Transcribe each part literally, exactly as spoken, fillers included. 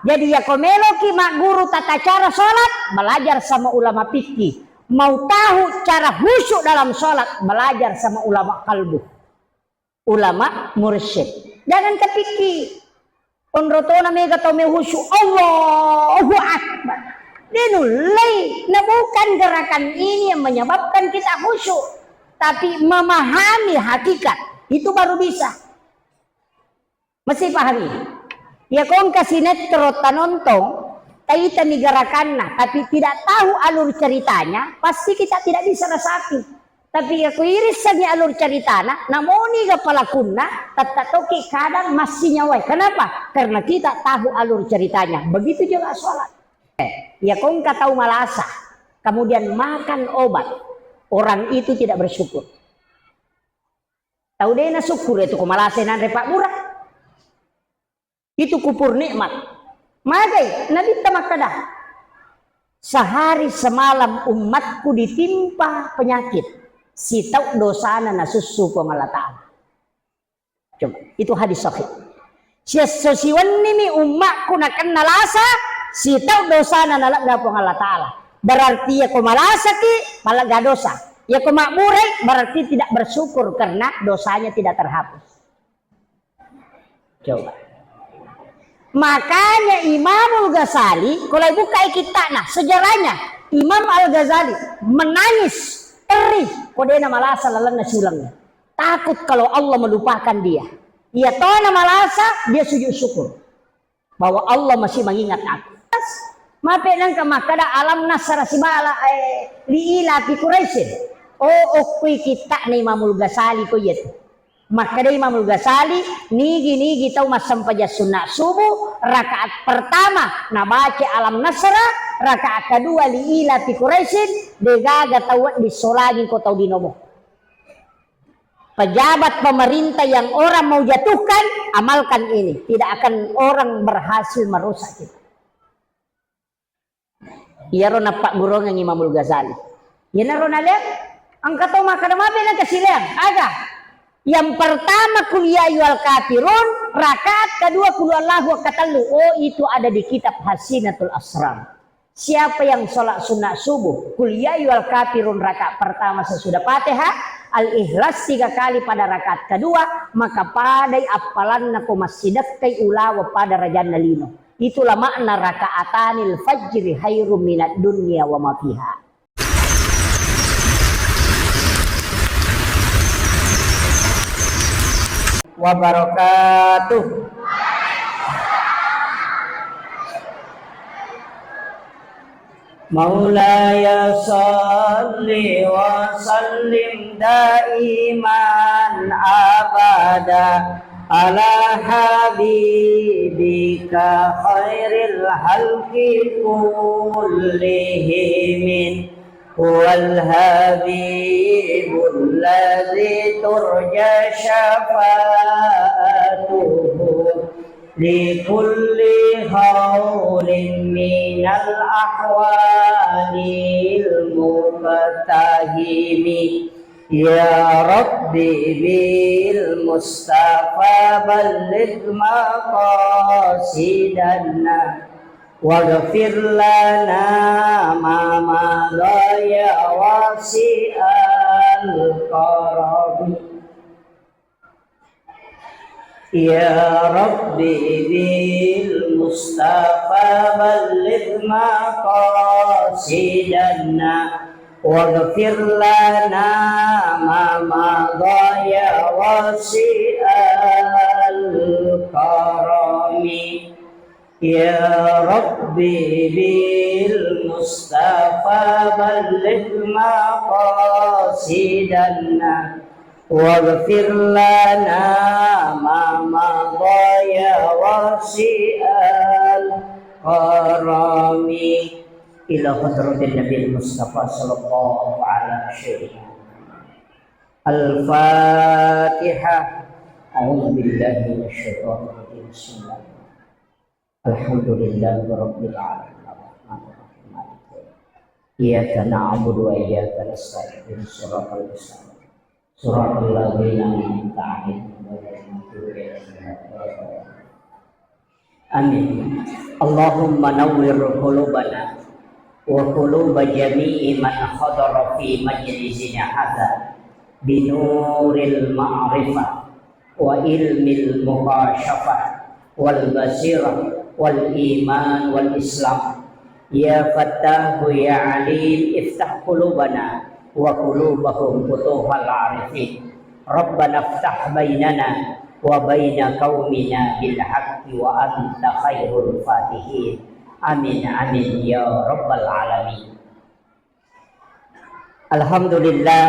Jadi, yako meloki magguru tata cara sholat, belajar sama ulama fikih. Mau tahu cara khusyuk dalam sholat, belajar sama ulama kalbu, ulama mursyid. Jangan ke fikih. Onrotona mega tau me khusyuk, Allahu Akbar. Denullei, nah, bukan gerakan ini yang menyebabkan kita khusyuk, tapi memahami hakikat, itu baru bisa. Mesti pahami. Ya, kongka sinetron tanontong, taitani gerakanna, tapi tidak tahu alur ceritanya, pasti kita tidak bisa resapi. Tapi ya, kuirissengi alur ceritana, namoni ga pelakunna, tetta toki kadang masih nyawai. Kenapa? Karena kita tahu alur ceritanya. Begitu juga sholat. Eh, ya, kongka tau malasa, kemudian makan obat, orang itu tidak bersyukur. Tau de' nasyukur itu ko malasa nanre pabbura. Itu kupur nikmat. Magai Nabitta makkeda, "Sehari semalam umatku ditimpa penyakit, sitau dosana nasussu Puang Allah Ta'ala." Coba, itu hadis sahih. Siesso siwennimi ummakku nakenna lasa, sitau dosana nalegga Puang Allah Ta'ala. Berarti yako malasaki, malegga dosa. Yako mabburai, berarti tidak bersyukur karena dosanya tidak terhapus. Coba. Makanya Imamul Ghazali, kalau buka kitabnya, sejarahnya, Imam Al-Ghazali menangis, teri, ko de' namalasa lalenna siulengna. Takut kalau Allah melupakan dia. Iya tona malasa, dia sujud syukur bahwa Allah masih mengingat aku. Mape nengka makkeda alam nasra sibala, eh, li ila fi Quraisyin. Oh, okkui kitabna Imamul Ghazali ko iyatu. Makkeda Imamul Ghazali, nigi-nigi tau massempajang sunna subuh, rakaat pertama nabaca alam nasra, rakaat kedua li ila fi Quraisyin, degaga tau wedding solangi ko tau dinomo. Pejabat pemerintah yang orang mau jatuhkan, amalkan ini. Tidak akan orang berhasil merusak kita. Iyaro nappagguruangngi Imamul Ghazali. Iyanaro naleang, engka tau makkeda mabe nengka sileang. Aga? Yang pertama, Qul ya ayyuhal kafirun, rakaat kedua, Qul huwallahu, katellu. Oh, itu ada di kitab Hasinatul Asrar. Siapa yang sholat sunat subuh, Qul ya ayyuhal kafirun rakaat pertama sesudah Fatihah, Al-Ikhlas tiga kali pada rakaat kedua, maka padai appalanna ko massidekkai ulawa pada rajanna lino. Itulah makna rakaatanil fajri khairum minad dunya wa ma fiha. Wabarakatuh. مولاي صل وسلم دائما أبدا على حبيبك خير الخلق كلهم. هو الحبيب الذي ترجى شفاعته لكل هول من الأهوال المقتحم. يا رب بالمصطفى بلغ مقاصدنا واغفر لنا ما مضى يا واسع الكرم. يا رب بالمصطفى بلغ مقاصدنا واغفر لنا ما مضى يا واسع الكرم. يا رب بالمصطفى بلغ مقاصدنا واغفر لنا ما مضى يا واسع الكرم. إلى حضرة النبي المصطفى صلى الله على سيدنا محمد. الفاتحة. أعوذ بالله من الشيطان الرجيم. بسم الله. الحمد لله رب العالمين. الرحمن الرحيم. مالك يوم الدين. إياك نعبد وإياك نستعين. اهدنا الصراط المستقيم. صراط الذين أنعمت عليهم غير المغضوب عليهم ولا الضالين. Amin. Allahumma nawwir qulubana wa quluba jami'i man hadara fi majlisina hadza binuril ma'rifah wa ilmil mukasyafah wal basirah wal iman wal islam. Ya Fattahu ya Alim, iftah qulubana wa qulubahum futuhal arifin. Rabbana iftah bainana wa baina qaumina bil haqqi wa anta khairul fatihin. Amin, amin, ya rabbal alamin. Alhamdulillah,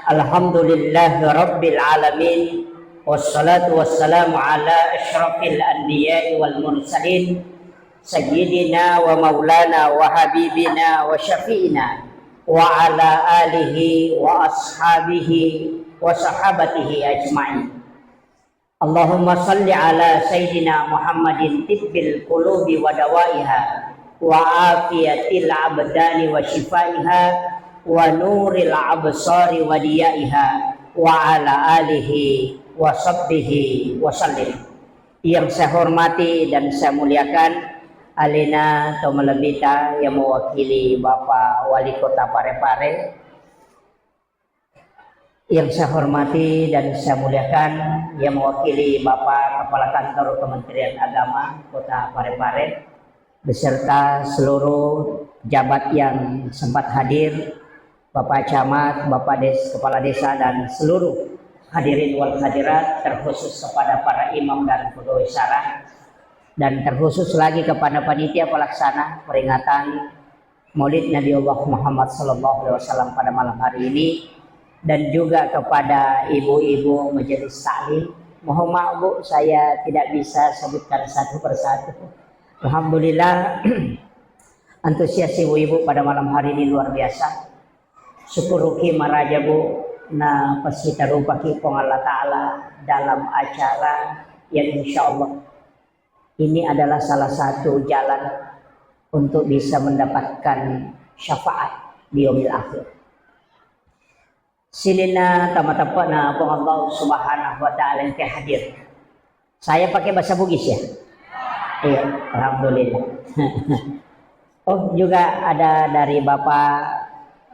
alhamdulillah rabbil alamin. Wassalatu wassalamu ala asyrafil anbiya'i wal mursalin, sayyidina wa maulana wa habibina wa syafi'ina wa ala alihi wa ashabihi wa sahabatihi ajma'in. Allahumma salli ala sayyidina Muhammadin tibbil qulubi wa dawaiha wa afiyatil abdani wa shifaiha wa nuril absari wa diyaiha wa ala alihi wa sahbihi wa sallim. Yang saya hormati dan saya muliakan, alena to malebbita yang mewakili Bapak Wali Kota Parepare, yang saya hormati dan saya muliakan, yang mewakili Bapak Kepala Kantor Kementerian Agama Kota Parepare, beserta seluruh jabat yang sempat hadir, Bapak Camat, Bapak Des-, Kepala Desa, dan seluruh hadirin wal hadirat, terkhusus kepada para imam dan pegawai syara, dan terkhusus lagi kepada panitia pelaksana peringatan Maulid Nabi Allah Muhammad sallallahu alaihi wasallam pada malam hari ini, dan juga kepada ibu-ibu majelis taklim. Mohon maaf, Bu, saya tidak bisa sebutkan satu persatu. Alhamdulillah, antusias ibu-ibu pada malam hari ini luar biasa. Syukuruki maraja, Bu, na pasitarupaki Puang Allah Ta'ala dalam acara yang insya Allah ini adalah salah satu jalan untuk bisa mendapatkan syafaat di yaumil akhir. Sininna tamateppana Puang Allah Subhanahu wa Ta'ala yang hadir. Saya pakai bahasa Bugis, ya? Iya, alhamdulillah. Oh, juga ada dari Bapak,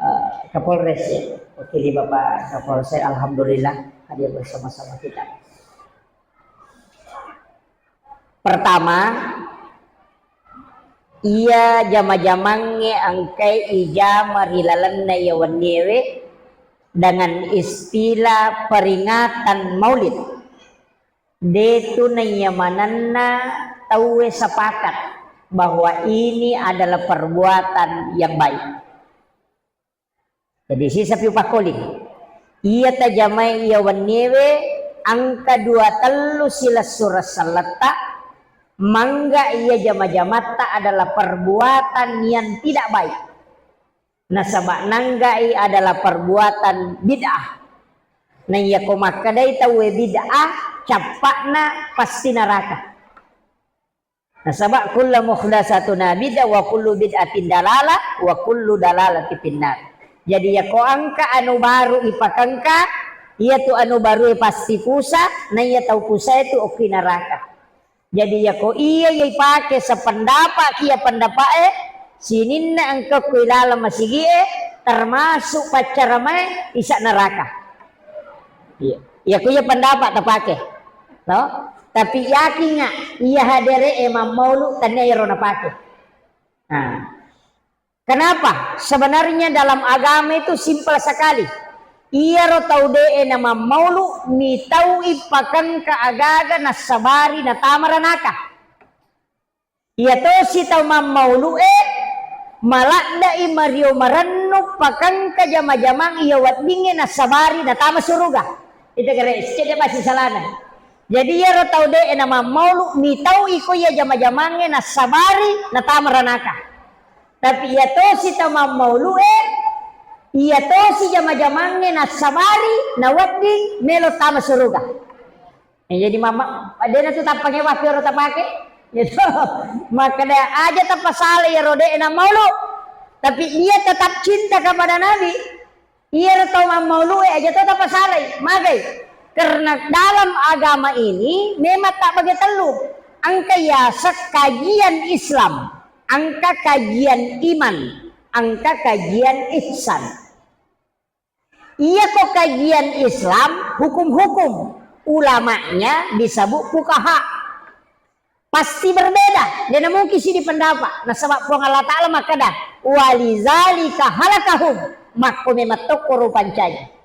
eh, Kapolres, ya. Wakili Bapak Kapolres, alhamdulillah hadir bersama-sama kita. Pertama, iya jama-jamangnge engkai ijama ri lalenna iya wenniewe dengan istilah peringatan Maulid. Detu naiya manenna tauwe sepakat bahwa ini adalah perbuatan yang baik. Jadi, sisa piu pakkoling. Iya tajamai iya wenniewe, engka dua tellu silessureng selletta, mangga iya jama-jamatta adalah perbuatan yang tidak baik. Nasaba nanggai adalah perbuatan bid'ah. Na iyako makkedai tauwe bid'ah, cappa'na pasti neraka. Nasaba kullu muhdatsatin bid'ah wa kullu bid'atin dalalah wa kullu dalalatin finnar. Jadi, yako engka anu baru ipakengka, iyatu anu barue pasti pusa, na iya tau pusae tu okki neraka. Jadi, yako iya ipake sependapat kia pendapat'e, sininna engka ku ilaleng masigi'e, termasuk paccaramae, isa neraka. Iya. Iya, ku iya pendapat tapake. No? Tapi yakinga, iya hadere e mammaulu, tania iyaro napake. Nah. Kenapa? Sebenarnya dalam agama itu simpel sekali. Iyaro tau de'e namammaulu, mitau ipakengka agaga nassabari natama ranaka. Iyatosi tau mammaulu'e, maladde'i mario marennu pakengka jama-jamang iya weddingnge nassabari natama suruga. Ita gare cedde pasti salana. Jadi, iyaro tau de'e namammaulu, mitau iko iya jama-jamangnge nassabari natama ranaka. Tapi iyatosi tau mammaulu'e, iyatosi jama-jamangnge nassabari nawedding melo tama suruga. Eh, jadi mama, dena tu tappange waktu ro tapake. Gitu. Makkeda aja tapasala iyaro de'e nammaulu. Tapi dia tetap cinta kepada Nabi. Iyaro tau mammaulu'e aja to tapasalai. Magai? Karena dalam agama ini memang tak bagi tellu. Engka yaseng kajian Islam, engka kajian iman, engka kajian ihsan. Iyako kajian Islam, hukum-hukum, ulamanya disebut fuqaha. Pasti berbeda, de' namuki sidi pendapat. Nasaba Puang Allah Ta'ala makkeda, "Walizalika halakahum," makko memettokko rupancaji.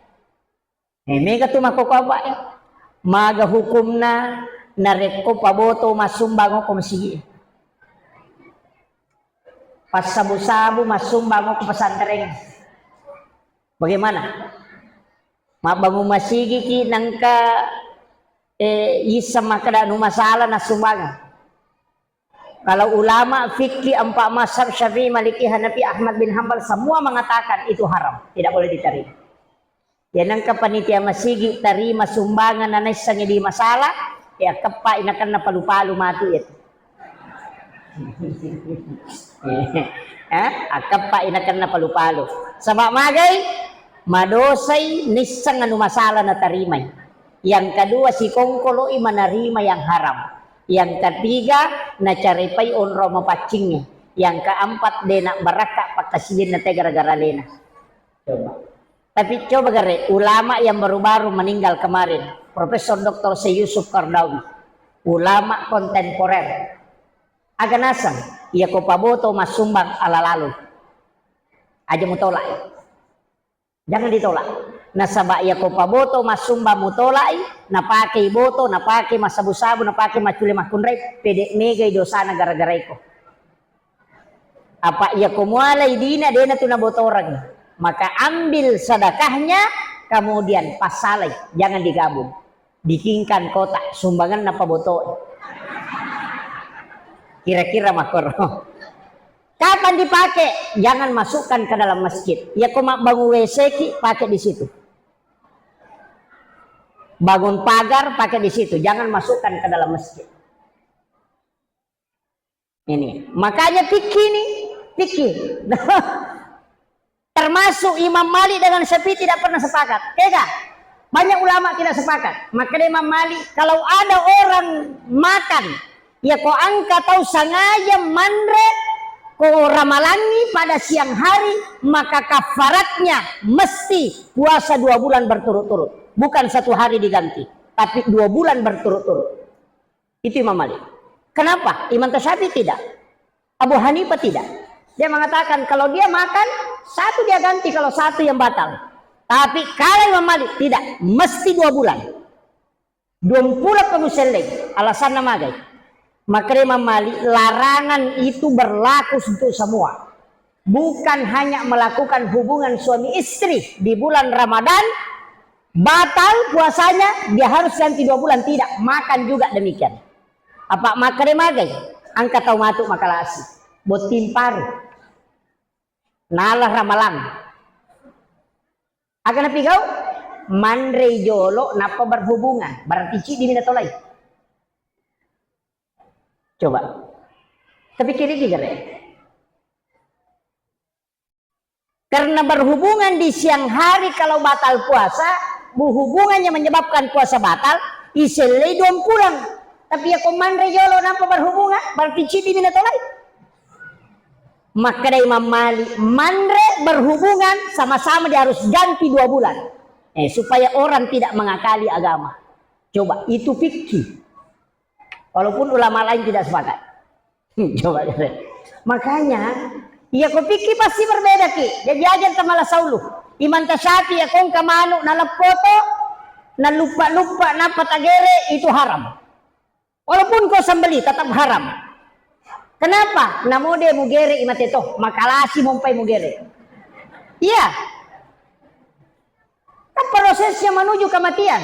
Eh, mega tu makkoko apa ya? Maga hukumna narekko paboto massumbang ko masigi? Passabu-sabu massumbang ko pesantren. Bagaimana? Mabbangun masigi ki nangka, eh, issa makkeda nu masalah nassumbang. Kalau ulama fikih empat mazhab Syafi'i, Maliki, Hanafi, Ahmad bin Hambal semua mengatakan itu haram, tidak boleh diterima. Ya nangka panitia masigi tarima sumbangan nanaissangi di masalah, ya keppa inakanna palu-palu matu itu. Eh, akeppa inakanna palu-palu. Sebab magai madosai nisseng anu masalah natarimai. Yang kedua, sikongkoloi menerima yang haram. Yang ketiga, nacarepai onrong mapaccingnge. Yang keempat, de' nabbarakka pakkasilinna te gara-gara lena. Coba. Tapi coba gare, ulama yang baru-baru meninggal kemarin, Profesor Doktor Syekh Yusuf Qaradawi, ulama kontemporer. Aga naseng, iya ko paboto massumbang ala lalu. Aja mutolak. Jangan ditolak. Nasaba iya ko paboto massumbang mutolai, napakei boto, napakei massabu-sabu, napakei maccule makkunrai, pede' megai dosana gara-gara iko. Apa iya ko mualai dina, de'na tu nabotoreng, maka ambil sedekahnya, kemudian passalai, jangan digabung. Bikinkan kotak, sumbangan napa boto. Kira-kira makoro. Kapan dipakai? Jangan masukkan ke dalam masjid. Ya, ko mabbangun W C ki, pakai di situ. Bangun pagar, pakai di situ. Jangan masukkan ke dalam masjid. Ini. Makanya fikih nih, fikih. Termasuk Imam Malik dengan Syafi'i tidak pernah sepakat. Tega? Banyak ulama tidak sepakat. Makanya Imam Malik, kalau ada orang makan, ya ko engka tau sengaja manre ko ramalangi pada siang hari, maka kafaratnya mesti puasa dua bulan berturut-turut. Bukan satu hari diganti, tapi dua bulan berturut-turut. Itu Imam Malik. Kenapa? Imam Syafi'i tidak. Abu Hanifah tidak. Dia mengatakan kalau dia makan, satu dia ganti kalau satu yang batal. Tapi kalau Imam Malik tidak, mesti dua bulan. Dua bulan kamu seleng. Alasannya magai. Maka Imam Malik, larangan itu berlaku untuk semua. Bukan hanya melakukan hubungan suami istri di bulan Ramadan, batal puasanya, dia harus ganti dua bulan. Tidak, makan juga demikian. Apa makkeda magai? Engka tau matu makalasi. Botting paru. Nala ramalang. Aga napigau? Manrei jolo nappa berhubungan. Berarti ciddi mi natolai. Coba. Tapi kiri gare. Karena berhubungan di siang hari, kalau batal puasa, bu-, hubungannya menyebabkan puasa batal, isellei dua pulang. Tapi ya ko manre jolo nampa berhubungan, berarti ciddi mi natolai. Makkeda Imam Malik, manre berhubungan sama-sama dia harus ganti dua bulan. Eh, supaya orang tidak mengakali agama. Coba, itu fikih. Walaupun ulama lain tidak sepakat. Hmm, coba lihat. Makanya, iya ko fikih pasti berbeda ki. Jadi aja tamalah saulu. Imam Syafi'i ya kongka manu naleppoto, nalupa-lupa, napa tagere, itu haram. Walaupun kau sembeli, tetap haram. Kenapa? Namo de mugere imate toh, makalasi mompai mugere. Iya. Kan prosesnya menuju kematian.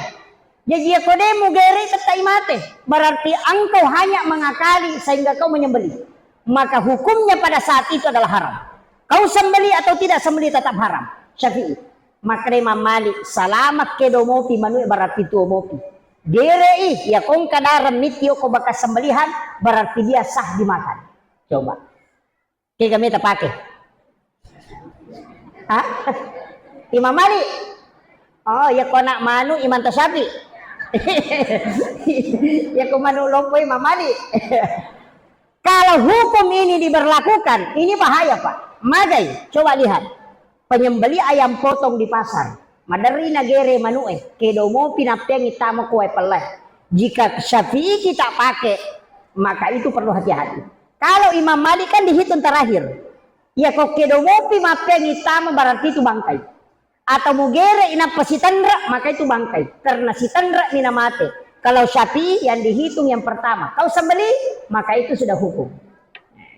Jadi ya ko de mugere tettai mate. Berarti engkau hanya mengakali sehingga kau menyembelih. Maka hukumnya pada saat itu adalah haram. Kau sembelih atau tidak sembelih tetap haram. Syafi'i. Makkeda Imam Malik, salama kedo mopi manue berarti tuo mopi. Gerei, ya kongka dareng mitti ko bekas sembelihan, berarti dia sah dimakan. Coba. Kega meta pake? Hah? Imam Malik? Oh, ya ko anak manu Imam Tasyafi. Ya, ko manu loppo Imam Malik. Kalau hukum ini diberlakukan, ini bahaya, Pak. Magai, coba lihat. Penyembeli ayam potong di pasar. Maderri nagere manu'e, kedo mopi nappeangi tama ko wae pelle. Jika Syafi'i kita pakai, maka itu perlu hati-hati. Kalau Imam Malik kan dihitung terakhir. Ya, ko kedo mopi mappeangi tama, berarti itu bangkai. Atau mugere inappa sitenre, maka itu bangkai. Karena sitenre mina mate. Kalau Syafi'i yang dihitung yang pertama. Kau sembeli, maka itu sudah hukum.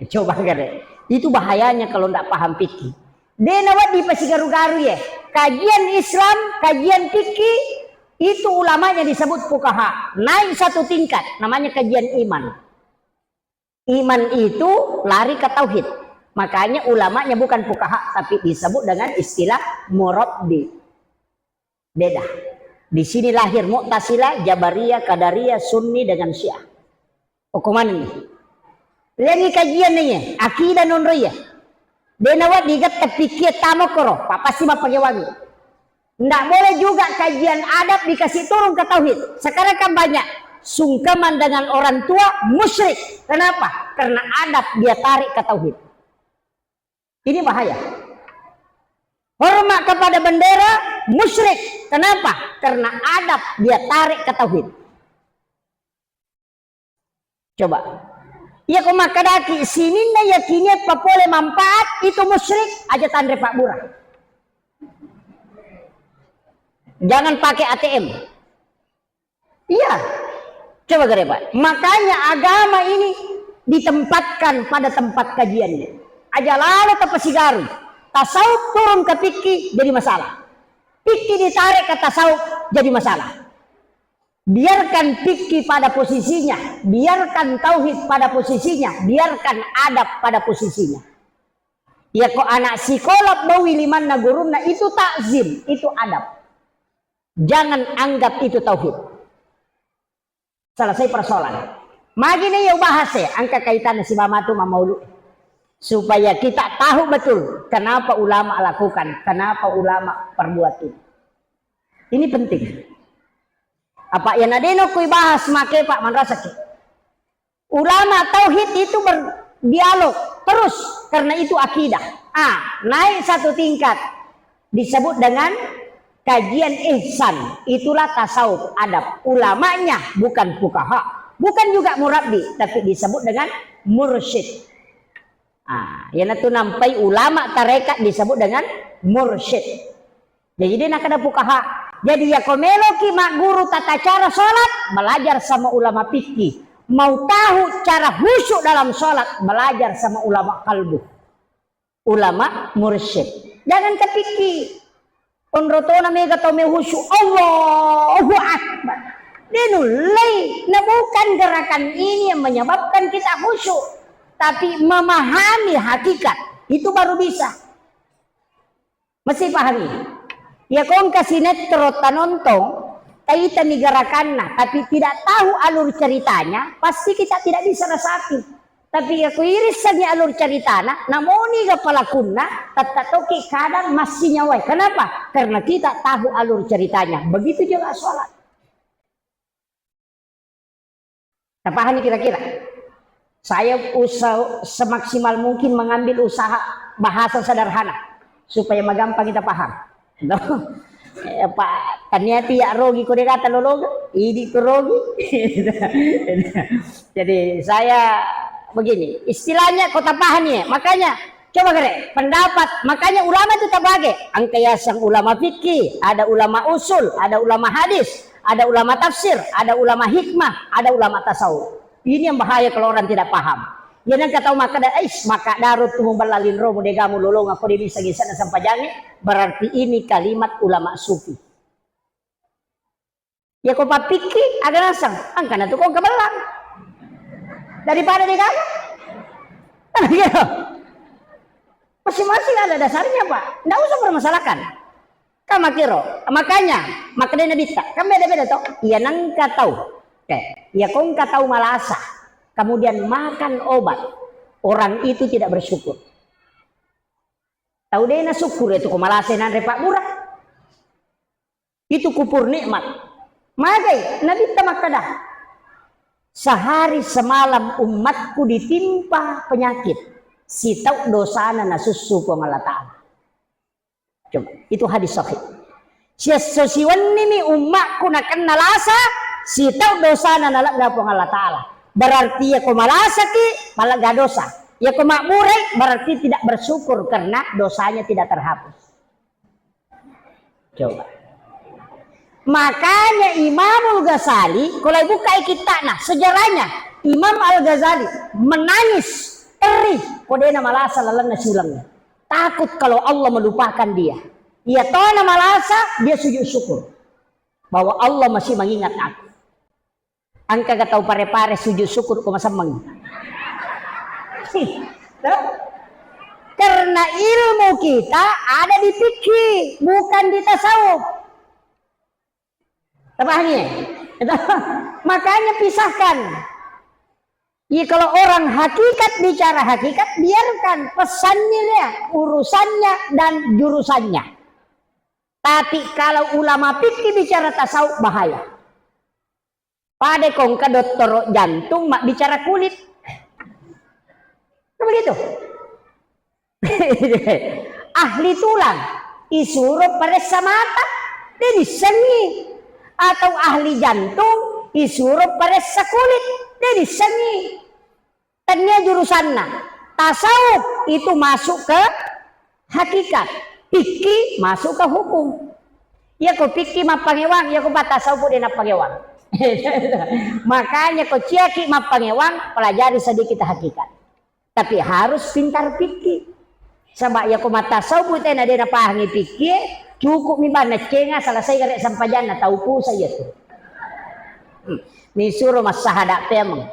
Coba gare. Itu bahayanya kalau ndak paham fikih. De nawedding pasigaru-garu ye. Kajian Islam, kajian fikih, itu ulamanya disebut fuqaha. Naik satu tingkat, namanya kajian iman. Iman itu lari ke tauhid. Makanya ulamanya bukan fuqaha, tapi disebut dengan istilah murabbi. Beda. Di sini lahir Mu'tazilah, Jabariyah, Qadariyah, Sunni dengan Syiah. Okko manenni. Lengi kajian ni ye, akidah nonro ye. De nawedding gette pikkie tamo koro, pa pasti mappagewangi. Ndak boleh juga kajian adab dikasih turun ke tauhid. Sekarang kan banyak sungkeman dengan orang tua musyrik. Kenapa? Karena adab dia tarik ke tauhid. Ini bahaya. Hormat kepada bendera musyrik. Kenapa? Karena adab dia tarik ke tauhid. Coba. Iya ko makkadaki sininna yakinie papole manfaat itu musyrik, aja tanre pabbura. Jangan pakai A T M. Iya. Coba gare, Pak. Makanya agama ini ditempatkan pada tempat kajiannya. Aja lalo tapasigaru. Tasawuf turun ke fikih jadi masalah. Fikih ditarik ke tasawuf jadi masalah. Biarkan fikih pada posisinya, biarkan tauhid pada posisinya, biarkan adab pada posisinya. Ya, ko anak sekolah bawi limanna gurunna, itu takzim, itu adab. Jangan anggap itu tauhid. Selesai persoalan. Magi ni ya bahas ya, angka kaitannya si mama tu mamaulu. Supaya kita tahu betul kenapa ulama lakukan, kenapa ulama perbuat itu. Ini penting. Apa yang nadeno kui bahas make Pak manrasaki. Ulama tauhid itu berdialog terus karena itu akidah. Ah, naik satu tingkat disebut dengan kajian ihsan. Itulah tasawuf adab. Ulamanya bukan fuqaha, bukan juga murabbi, tapi disebut dengan mursyid. Ah, iyanatu nampai ulama tarekat disebut dengan mursyid. Jadi de nakkeda fuqaha. Jadi ya ko meloki magguru tata cara sholat, belajar sama ulama fikih. Mau tahu cara khusyuk dalam sholat, belajar sama ulama kalbu. Ulama mursyid. Jangan ke fikih. Onrotona mega tau me khusyuk. Allahu Akbar. Dia nulai. Nah, bukan gerakan ini yang menyebabkan kita khusyuk. Tapi memahami hakikat. Itu baru bisa. Mesti pahami. Ya, ko engka sinetron tanontong, taitani gerakanna, tapi tidak tahu alur ceritanya, pasti kita tidak bisa resapi. Tapi ya, ko irissengi alur ceritana, namoni ga pelakunna, tette toki kadang masih nyawai. Kenapa? Karena kita tahu alur ceritanya. Begitu juga sholat. Tapahami kira-kira? Saya usaha semaksimal mungkin mengambil usaha bahasa sederhana supaya magampang kita paham. Eh, Pak, taniati ya rogi ko degata lologa, idi tu rogi. Jadi saya begini, istilahnya kota paham ya. Makanya coba gare, pendapat, makanya ulama itu terbagi. Engka yaseng ulama fikih, ada ulama usul, ada ulama hadis, ada ulama tafsir, ada ulama hikmah, ada ulama tasawuf. Ini yang bahaya kalau orang tidak paham. Ya, nengka tau makkeda, "Ais, maka daru tu muballa linromu degamu lolonga ko de bisa gisana sempajange," berarti ini kalimat ulama sufi. Ya, ko pappikki, aga naseng, angkana tu ko kebellang. Daripada degamu. Kan gitu. Masing-masing ada dasarnya, Pak. Nggak usah permasalahkan. Kan makiro. Makanya, makanya Nabitta, kan beda-beda toh. Iya nengka tau. Oke. Iya ko engka tau malasa. Kemudian makan obat. Orang itu tidak bersyukur. Tau de na syukur itu ko malasa nanre pabbura. Itu kufur nikmat. Magai Nabitta makkeda, "Sehari semalam umatku ditimpa penyakit, sitau dosana nasussu Puang Allah Ta'ala." Coba, itu hadis sahih. Siesso siwennimi ummakku nakenna lasa, sitau dosana nalegga Puang Allah Ta'ala. Berarti yako malasaki, malegga dosa. Yako makburai, berarti tidak bersyukur karena dosanya tidak terhapus. Coba. Makanya Imamul Ghazali, kalau buka kitabnya, sejarahnya, Imam Al-Ghazali menangis, perih, kodena malasa lalenna siulengnya. Takut kalau Allah melupakan dia. Ia tona malasa, dia sujud syukur bahwa Allah masih mengingat aku. Engka ga tau pare-pare sujud syukur ko masemmeng? Tuh. Karena ilmu kita ada di fikih, bukan di tasawuf. Terpahami? Makanya pisahkan. Jadi kalau orang hakikat bicara hakikat, biarkan pesannya dia, urusannya dan jurusannya. Tapi kalau ulama fikih bicara tasawuf, bahaya. Pada kongka dottoro jantung mabbicara kulit. Kan begitu? Ahli tulang, isuro paressa mata, de dissengi. Atau ahli jantung, isuro paressa kulit, de dissengi. Tania jurusanna. Tasawuf itu masuk ke hakikat, fikih masuk ke hukum. Iya ko fikih mappangewang, iya ko tasawuf de nappangewang. Makanya ko ciaki mappangewang, pelajari sedikit hakikat. Tapi harus pintar fikih. Sebab iya ko matasawuf tena de napahangi fikih, cukup mi bang nacenga selesai gare sempajanna tau pusa iya tu. Hmm. Misuro massahada pemeng.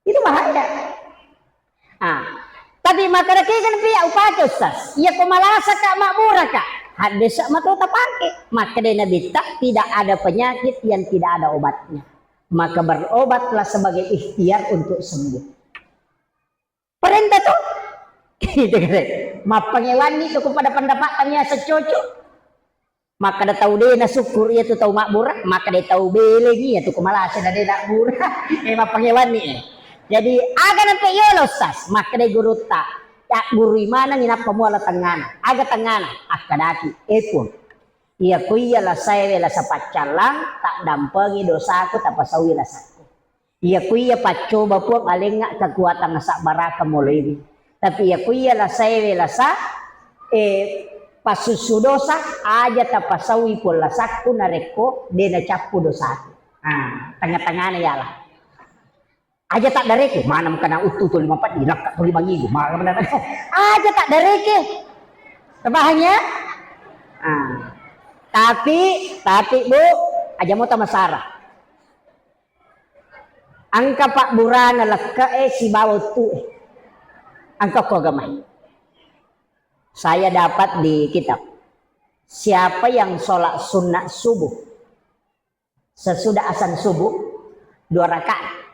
Itu bahaya. Ah, tapi makkeda kega pia upake, Ustaz? Iya ko malasaka, makburaka. Haddesa mato tapake. Makkeda Nabitta, tidak ada penyakit yang tidak ada obatnya. Maka berobatlah sebagai ikhtiar untuk sembuh. Perintah tuh. Gitu kan. Mappangewanni tu kepada pendapat tania secoco. Makkeda tau de nasukkuru iya tu tau mabbura, makkeda tau belengi iya tu ko malasa na de nabbura. Eh, mappangewanni, eh. Jadi, aga nampe yolo, Ustaz? Makkeda gurutta, "Ya, gurui manengi nappa muala tengngana." Aga tengngana? Akkedaki, "Eh, Puang, iya ko iya lasaewe lasa paccallang, taddampengi dosaku, tapasaui lasakku. Iya ku iya paccoba Puang alengnga kekuatan asabbaraka moloiwi. Tapi iya ku iya lasaewe lasa, eh, pasussu dosa, aja tapasaui Puang lasakku narekko de nacappu dosaku." Ah, tengah-tengahna yala. Aja taddareke, mana mengkana uttu tu lima peddi, lakka tu lima ngigu, mana benar. Aja taddareke. Terpaham ya? Ah. Tapi, tapi Bu, aja mau tamasara. Engka pabburana lekke'e sibawa uttu'e. Engka ko agamai. Saya dapat di kitab. Siapa yang sholat sunat subuh sesudah azan subuh dua rakaat.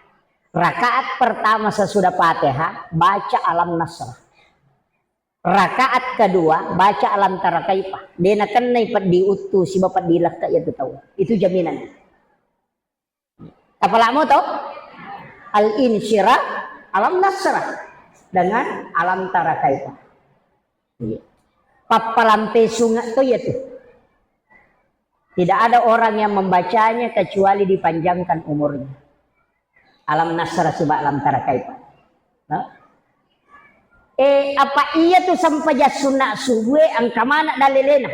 Rakaat pertama sesudah Fatihah baca Alam Nasrah. Rakaat kedua baca Alam Tara Kaifa. De nakennai peddi uttu sibawa peddi lekka iya tu tau. Itu jaminan. Tapalamo to? Al-insyirah, Alam Nasrah dengan Alam Tara Kaifa. Iya. Pappalampe sunge to iya tu. Tidak ada orang yang membacanya kecuali dipanjangkan umurnya. Alam Nasrah sibawa Alam Tara Kaifa. Nah. Eh, apa iya tu sempajang sunna subuh, eh, engka mana dalilena?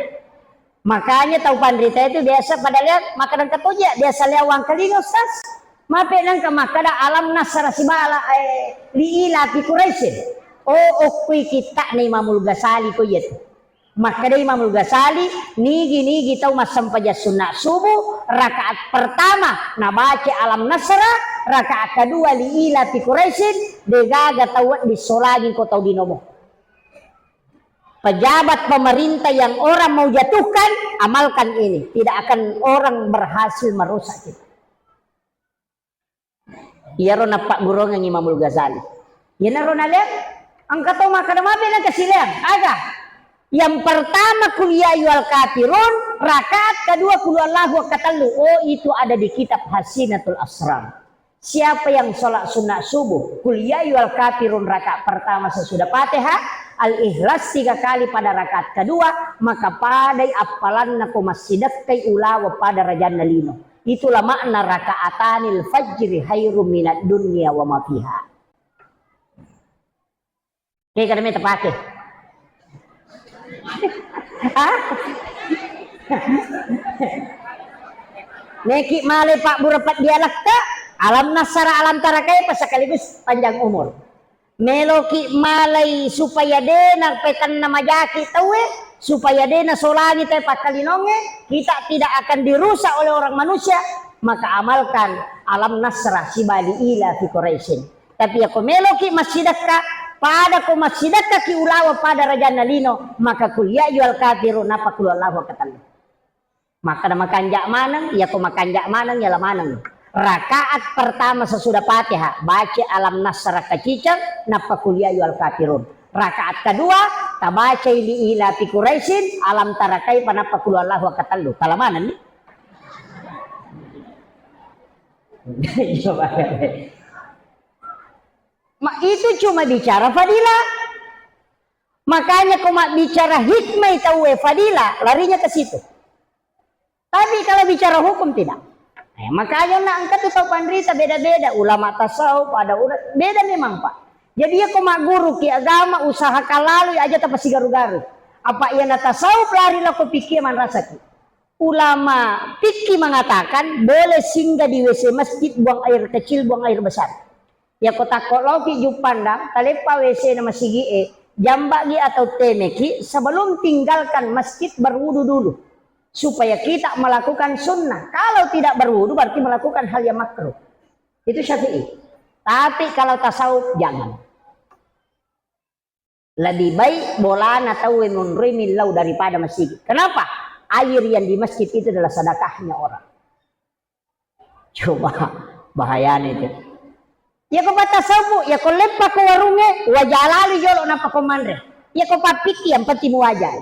Makanya tau panrita itu biasa pada lihat makan katoja, biasa lewang kelinga, Ustaz. Mape nangka makkada Alam Nasrah sibawa, eh, li ila fi Quraisyin. Oh, okkui kitta na Imamul Ghazali ko iya tu. Makkeda Imamul Ghazali, nigi-nigi tau massempajang sunna subuh, rakaat pertama nabaca Alam Nasrah, rakaat kedua li ila fi Quraisyin, degaga tau wedding solangi ko tau dinomo. Pejabat pemerintah yang orang mau jatuhkan, amalkan ini. Tidak akan orang berhasil merusak kita. Iyaro nappagguruangengngi Imamul Ghazali. Iyanaro naleang, engka tau makkeda mabe nengka sileang. Aga? Yang pertama, Qul ya ayyuhal kafirun, Rakaat kedua kul huwallahu katellu, oh, itu ada di kitab Hasinatul Asrar. Siapa yang sholat sunat subuh, kul ya ayyuhal kafirun rakaat pertama sesudah Fatihah, Al-Ikhlas tiga kali pada rakaat kedua, maka padai appalanna ko massidekkai ulawa pada rajanna lino. Itulah makna rakaatanil fajri khairum minad dunya wa ma fiha. Kega meta pake? Hah? Meki malai pabbura paddialekka, alam nasara, alam tarakai, pas sekaligus panjang umur. Meloki malai supaya dena petanna majaki tauwe, supaya dena solangi tauwe pakkalinongnge, kita tidak akan dirusak oleh orang manusia, maka amalkan alam nasra sibali ila fi Quraisyin. Tapi yako meloki massidekka, pada ko massidekkaki ulawa pada rajanna lino, maka kul ya ayyuhal kafirun, nappa kul huwallahu katellu. Makkeda makanja maneng, yako makanja maneng, yala maneng. Rakaat pertama sesudah Fatihah, baca alam nasra kaciceng, nappa kul ya ayyuhal kafirun. Rakaat kedua, tabacai li ila fi Quraisyin, alam tarakai, panappa kul huwallahu katellu. Tala maneng ni? Iya, Pak. Ma, itu cuma bicara fadilah. Makanya ko mabbicara hikmah tauwe fadilah, larinya ke situ. Tapi kalau bicara hukum tidak. Eh, makanya na engka tu tau panrita beda-beda, ulama tasawuf, ada ulama beda memang, Pak. Jadi ya ko magguru ki agama, usahakan lalu aja tapasigaru-garu. Apa iya na tasawuf lari lako pikir manrasaki. Ulama fikih mengatakan boleh singgah di W C masjid, buang air kecil, buang air besar. Yako takko loki juppandang, taleppa W C na masigi'e, jamba'gi atau temeki sebelum tinggalkan masjid, berwudu dulu. Supaya kita melakukan sunnah. Kalau tidak berwudu berarti melakukan hal yang makruh. Itu Syafi'i. Tapi kalau tasawuf jangan. Lebih baik bolana tauwe monroi millau daripada masigi. Kenapa? Air yang di masjid itu adalah sedekahnya orang. Coba, bahayanya itu. Yako patasawuf, yako leppa ko warungnge, waja lalu jolo nappa ko manre. Yako pappikki yang penting muwaja.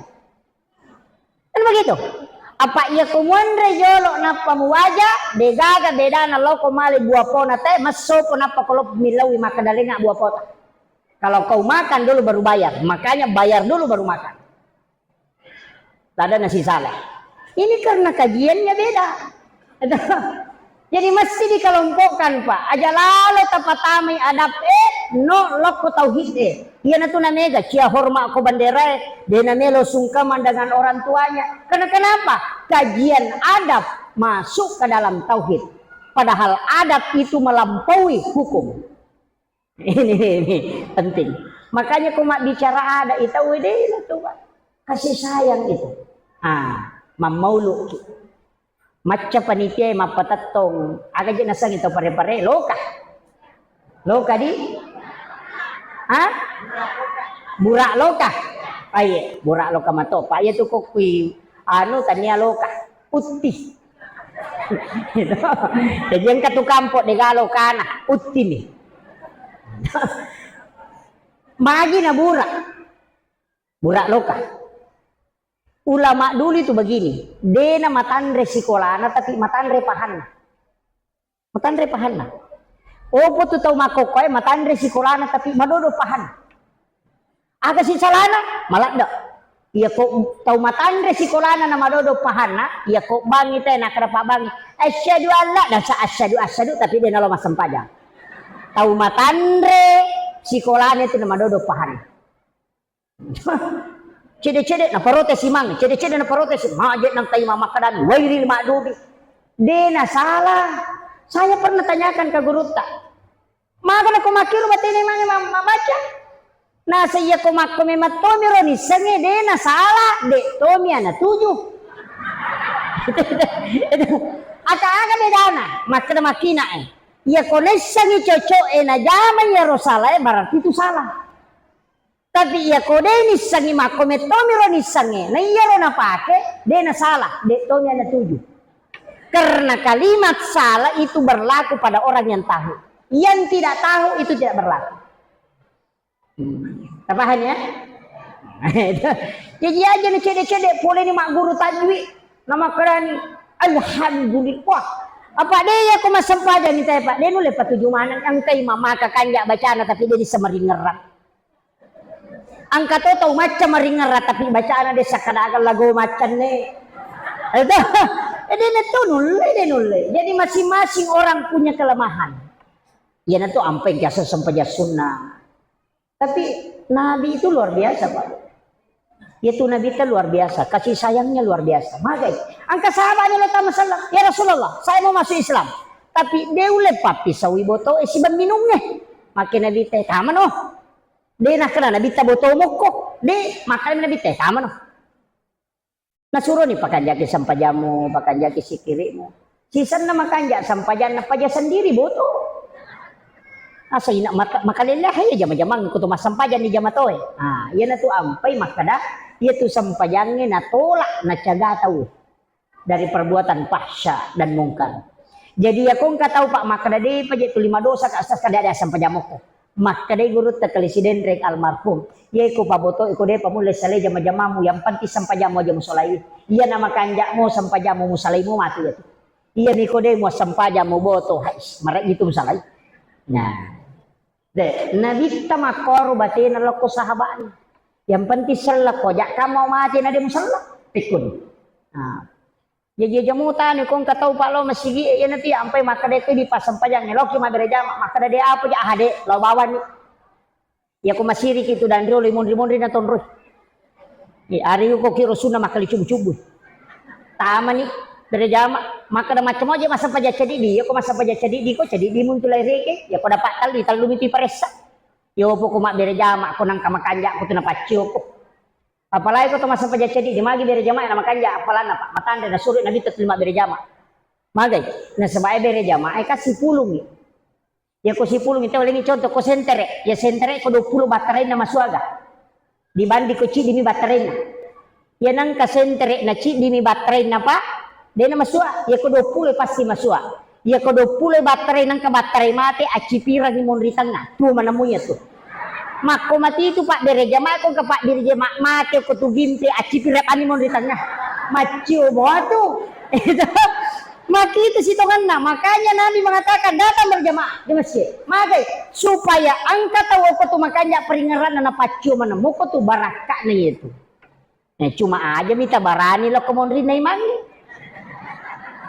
Kan begitu? Apa iya ko muanre jolo nappa muwaja, degaga bedana loko male buah pona te, massopo nappa ko lo millaui makkeda lenga buah pota. Kalau kau makan dulu baru bayar, makanya bayar dulu baru makan. Tada nasi salah. Ini karena kajiannya beda. Jadi mesti dikelompokkan, Pak. Aja lalo tapatamai adab e, no lokko tauhid e. Iyanatu namega cia horma ko bendera e, de namelo sungkeman dengan orang tuanya. Karena kenapa? Kajian adab masuk ke dalam tauhid. Padahal adab itu melampaui hukum. Ini, ini penting. Makanya ko mabbicara ada, itau wedena tu, Pak. Kasih sayang itu. Ah, mammaulu. Macca panitia mappatettong. Aga je nasengi tau pare-pare, loka. Loka di? Hah? Burak loka. Ah, iya, burak loka mato. Pak, iya tu kokui anu tania loka. Utti. Jadi engka tu kampo de galo kana, utti ni. Magi na burak. Burak loka. Ulama dulu itu begini, dena matanre sikolana tapi matanre pahanna. Matanre pahanna. Opo tu tau makkokkoe matanre sikolana tapi madodo pahanna. Aga si salana? Maladde. Iya ko tau matanre sikolana na madodo pahanna, iya ko bangi te na kada pabangi. Asyhadu alla, dasa asyhadu, asyhadu, tapi de nalo massempajang. Tau matanre sikolana itu na madodo pahanna. Cede-cede na protes imang, cede-cede na protes, maje nang kai mamakkadan, wairil madubi. De na salah. Saya pernah tanyakan ke gurutta. Maga nako makkiru batena mange ma-, mabbaca? Nasa iya ko makko memang tomi ro nissengnge, de na salah, de tomi ana tuju. Aka-aga bedana, makkeda makkina e. Iya ko nessengi cocok e najama iya ro salah e, berarti itu salah. Tapi iya ko de nissengi makko mettomi ro nissengnge, na iya ro napake, de na salah, de tomi ana tuju. Karena kalimat salah itu berlaku pada orang yang tahu. Yang tidak tahu itu tidak berlaku. Hmm. Tapaham ya? Jadi aja ni cede-cede pole ni magguru tajwid. Namakkedani, "Alhamdulillah." Apa de' iya ko massempajang ni tae, Pak? De' nulle patuju maneng, engkai mamaka kanja bacana tapi de' dissamaringerang. Engka to tau macca maringerang tapi bacana de' sakkadaga lago maccanne. Itu, eh, de' netto nulle, de' nulle. Jadi masing-masing orang punya kelemahan. Iyanatu ampai biasa sempajang sunnah. Tapi Nabi itu luar biasa, Pak. Yaitu Nabi itu luar biasa, kasih sayangnya luar biasa. Magai, engka sahabatnya lo tama sallam, "Ya Rasulullah, saya mau masuk Islam. Tapi de' ulle pappisaui boto e sibawa minungnge." Makke Nabi te, "Tamano." De' nakkeda Nabi ta boto mokko. De', makkeda Nabi te, "Tamano." Nasuroni pakanjaki sempajammu, pakanjaki sikiri'mu. Sisenna makanja sempajang napaja sendiri boto. Asa ina maka-, makalelleha iya jama-jamang ko to massempajang ni jama toe. Ah, iyanatu ampai makkeda, iyatu sempajangnge natolak, nacaga tau dari perbuatan fahsya dan mungkar. Jadi, iya ko engka tau, Pak, makkeda, "De' paje tuli madosa ka, Ustaz, kada ada sempajang mokko." Makkedai gurutta Kali Sidenreng almarhum, "Iya ko paboto iko de' pa mulle salai jama-jamamu, yang penting sempajammu aja musolai. Iya na makanja'mu sempajammu musalaimu matu iyatu. Iya niko de' muassempajammu boto, hais, marejji tu musalai." Nah. De', Nabitta makkoro batena lokko sahaba'na. Yang penting sellekko, jakka mau mate na de' musella. Tekkuni. Nah. Jaji aja mutani ko engka tau pa lao masigi e, iyanatu iya ampai makkeda itu di passempajangnge, loki mabbere jama, makkeda de' apa ja, aha de', lao bawani. Iya ko masiriki tu dan riolo monri-monri na tonroi. Eh, ari ko kiro sunna makkali cubu-cubu. Tamani bere jama, makkeda macca moje massempajang cedidi, iya ko massempajang cedidi ko cedidi muntu lai reke, iya ko dapat tallu, tallu mitu paressa. Yo poko mabbere jama ko nangka makanja ko tu napaccio ko. Apalagi ko to massempajang cedidi, magi bere jama na makanja, apalanna, Pak? Matanre nasuro Nabi tuli mabbere jama. Magai, nasaba e bere jama e kan sipulungi. Iya ko sipulungi, tau lengi contoh ko sentere. Iya sentere ko duappulo battarainna masuaga. Dibanding ko ciddimi battarainna. Iya nangka sentere na ciddimi battarainna, Pak, de' na masua. Iya ko duappulo pasti masua. Iya ko duappulo battarai nangka battarai mate, accipirangi monri tengnga. Tuo manammu iya tu. Makko mati tu pabbere jama, ko engka pabbere jama mate ko tu gimpe, accipirang ani monri tengnga. Maccio boa tu. Itu. Maki itu sitonganna. Makanya Nabi mengatakan datang berjamaah di masjid. Magai, supaya engka tau ko tu makanja peringeranna napaccio manammu ko tu barakka'na itu. Eh, cuma aja mita barani lokko monrinna imangnge.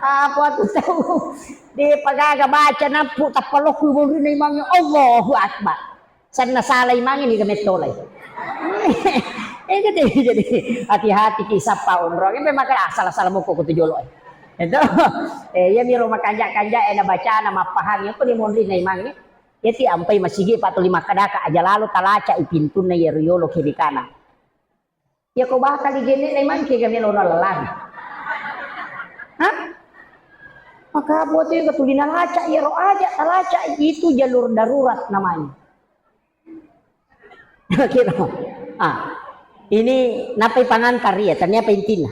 Apa tu tau? De' pagaga baca nappu tappa lokko monrinna imangnge. Allahu Akbar. Sanna sala imangnge niga mettolai. Eh, jadi, jadi hati-hati ki sappa umroh. Ini memang ah, salah-salah mokko ko tu jolo. Itu. Eh, iya miro makanja-kanja e na bacana mappahang. Apa ni monrinna imangnge? Iya ti ampai masigi pa tuli makkedaka aja lalo talaca i pintunna iya riolo kiri kanan. Iya ko bakal igenne'na imangke ga melo nalellari. Hah? Maka buat itu tuli nalaca iyaro aja, talaca itu jalur darurat namanya. Kira. Ah. Ini napai pangantar iya, ternyata intinya.